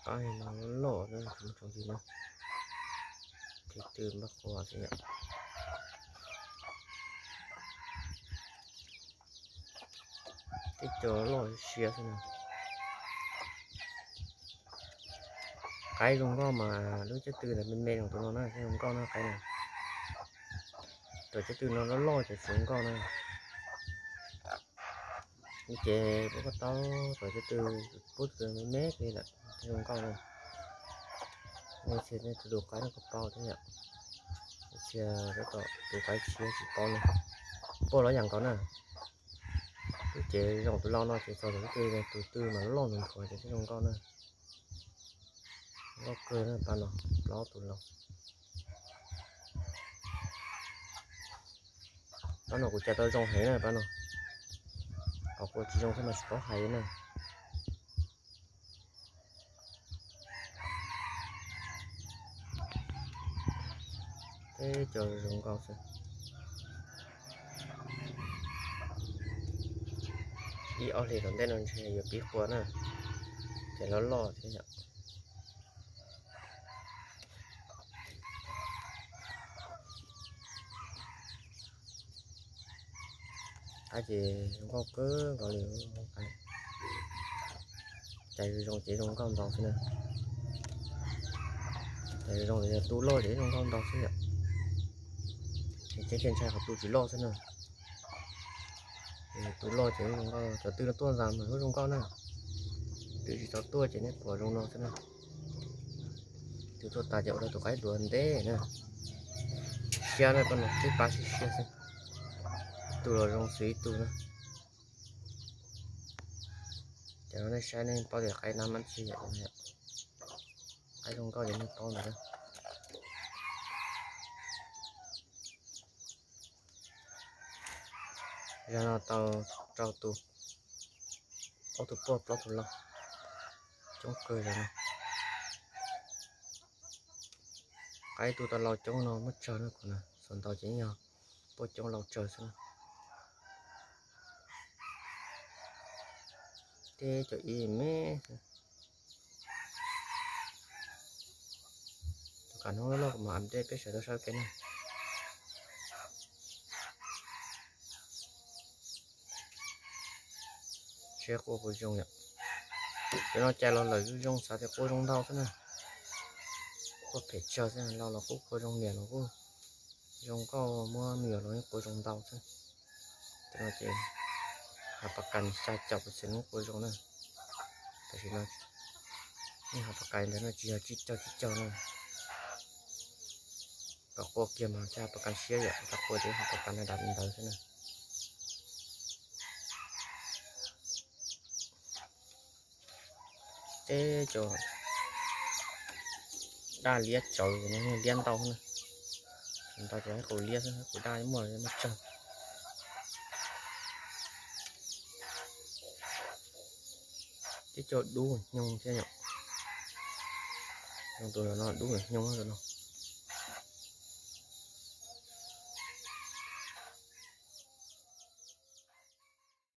Qaib no loj loj na, tsoom ntsis na, tib tw npaj quas xwb yom. Tib co loj siab xwb na. Qaib zoo nkauj mas lub caj tw ntawd me me zoo tus no na, zoo nkauj na qaib na. Cov caj tw no loj loj ces tsis zoo nkauj na. Ces pub koj taub cov caj tw, pub tus me me li lawm zoo nkauj na. Nej txhia nej tus qaib no koj paub thiab yom. Txhia tab tom tus qaib tshiab tsis paub na. Puaj los yam nkaus na. Lub cev zoo tus lau no ces txog tus twg tus twg mas loj loj nthuav nthuav ces thiaj zoo nkauj na. Nkauj kawg na pab no, plaub tus lau. Pab no kuv cav tau zoo heev na pab no. Qhov kuv tsis zoo thiab mas tsis paub hais na. Teb cov zoo nkauj xwb. Ib ob hlis tom ntej no ntshe yuav pib qua na, ces loj loj thiab yom. Qaib ces zoo nkauj kawg nkaus li. Cais zoo zoo ces zoo nkauj ntau xwb na. Cais zoo zoo ces tu loj ces zoo nkauj ntau xwb yom. Ces tseem ntshai qhov tu tsis loj xwb na. Tu loj ces zoo nkauj, cov tw no tuaj zas mas lub zoo nkauj na. Tw tsis tau tuaj ces nej pom zoo no xwb na. Tw tuaj tas ces ua rau tus qaib duav ntev na. Siab na, pab no twb pab siab siab xwb. Ib tug los zoo xwb ib tug na. Ces no nej saib nej paub tias qaib nab mab tsi yom. Qaib zoo nkauj ces nej paub ntawd. Zag no tau rau tus, ob tug puaj plaub tug lau, coob kawg zag no. Qaib tu tau lau coob no muab tsawg no kuv na, xav ntau ces yog puaj coob lau tsawg xwb na. Teb cov ib me xwb. Tus kav hnub loj kuv mam update peb sawv daws saib ua ke na. Seb qua puas zoo yom. Cov no cais los lawm zoo xav tias qua zoo ntau xwb na. Qua phem tsawg xwb, lau los kuj qua zoo, niam los kuj zoo nkauj, muab me nyuam los yeej qua zoo ntau xwb. Cov no ces hav pas kas xya caum pes xees muab qua zoo na. Tam sim no nej hav pas kas ntawd no tsis yog tsib caug tsib caug na. Kom qua kiag mas thiaj hav pas kas siab yom, tau qua ces hav pas kas na dav ntawd xwb na. Teb cov daj liab tsawv, liab ntau na. Ntau ces haib qus liab xwb, haib qus daj muaj muaj tsawg. Teb cov dub hnyoo thiab yom. Zoo tus no dub hnyoo no.